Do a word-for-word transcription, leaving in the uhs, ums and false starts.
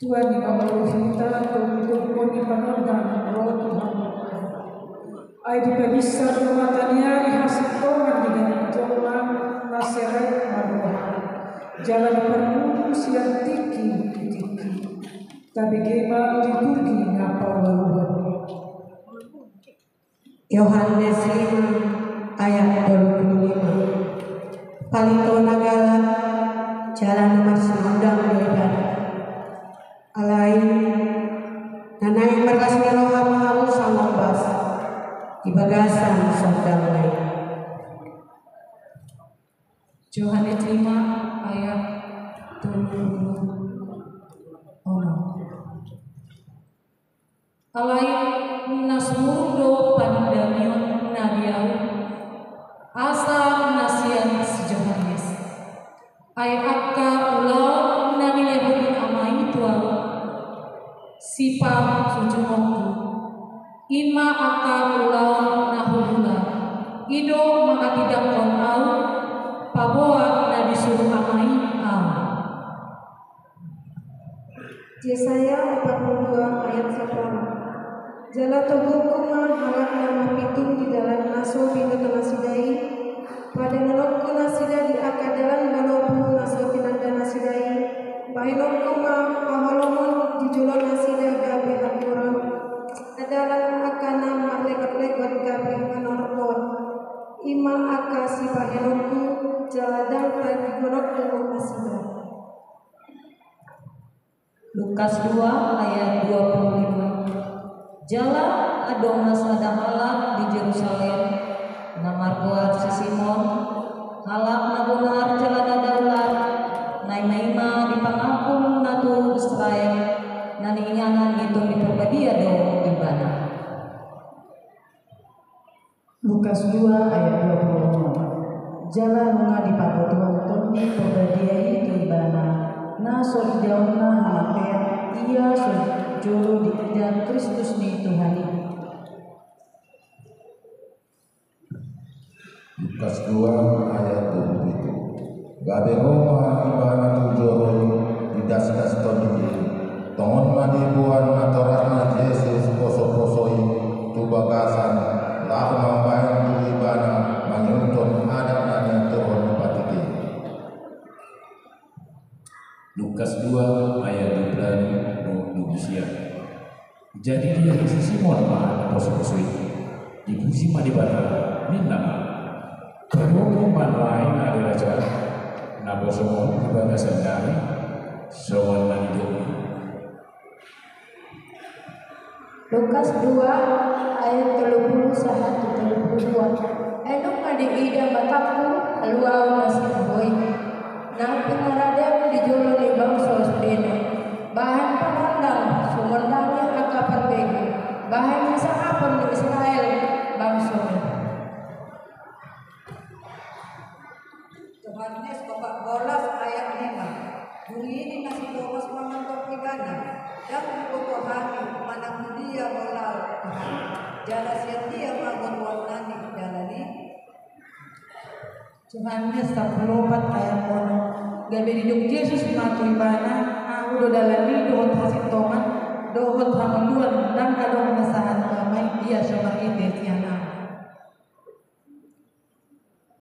Tuhan i ma mangolu hita, tongtong on i panondang ro tu hamuna. Ai dipabinsar do mata ni ari hasintongan di ganup jolma na serep ma roha. Jala diparmudu sian tingki tu tingki. Tabege ma liturgi na pauluan. Yohanes lima ayat tolu pulu lima. Palito na galak, jala na marsinondang do ibana. Alai, na naeng marlas ni roha ma hamu sangombas di bagasan songgang na i. Johannes lima ayat tolu pulu onom. Alai na sumurung do panindamion na di ahu, asa na sian si Johannes. Ai angka ulaon na nilehon ni Ama i tu ahu, sipasujungonku, i ma angka ulaon na huula, i do mangatindangkon ahu, paboa na disuru Ama i ahu. Jesaya opat pulu dua ayat sampulu. Jala toguhon ma halak na mapitung di dalan na so binoto nasida i, padanononku nasida di angka dalan manopu na so tinanda nasida i, bahenonku ma haholomon di jolo nasida gabe haturon, sadalan angka na marlegot-legot gabe hanortoon, i ma angka sibahenonku, jala ndang tangihononku nasida. Lukas dua ayat dua pulu lima. Jala adong ma sada halak di Jerusalem, na margoar si Simon, halak na bonar jala na daulat, na i ma i ma dipangakun na tu Israel, na niinganan ni Tondi Parbadia do ibana. Lukas dua ayat dua pulu onom. Jala nunga dipabotohon Tondi Parbadia i tu ibana, na so idaonna hamatean, ia so jolo diida Kristus ni Tuhan i. Lukas dua ayat dua pulu pitu. Gabe ro ma ibana tu jolo i, didasdas Tondi i. Tongon ma diboan natorasna Jesus posoposo i tu bagasan, laho mambahen tu ibana mangihuthon adat na niaturhon ni patik i. Lukas dua ayat dua pulu dua, dua pulu sia. Jadi diida si Simon ma na posoposo i. Dipuji ma Debata, ninna ma: Tarlumobi ma nuaeng ale Raja, na bosononmu di bagasan nami, songon na nidokmu. Lukas dua ayat tolu pulu sahat tu tolu pulu dua. Ai nunga diida matangku haluaon na sinuhoi, na pinarade di jolo ni bangso sudena. Bahen panondang, sumondangi angka parbegu, bahen hasangapon ni Israel bangsona. Johannes opat bolas ayat lima. Dung i ninna si Tomas ma mangan tu ibana: Ndang huboto hami manang tu dia Ho laho, Tuhan. Jala sian dia ma botoonnami dalan i? Johannes sampulu opat ayat onom. Gabe didok Jesus ma tu ibana: Ahu do dalan i dohot hasintongan dohot hangoluan, ndang adong na sahat tu Ama i ia so marhite sian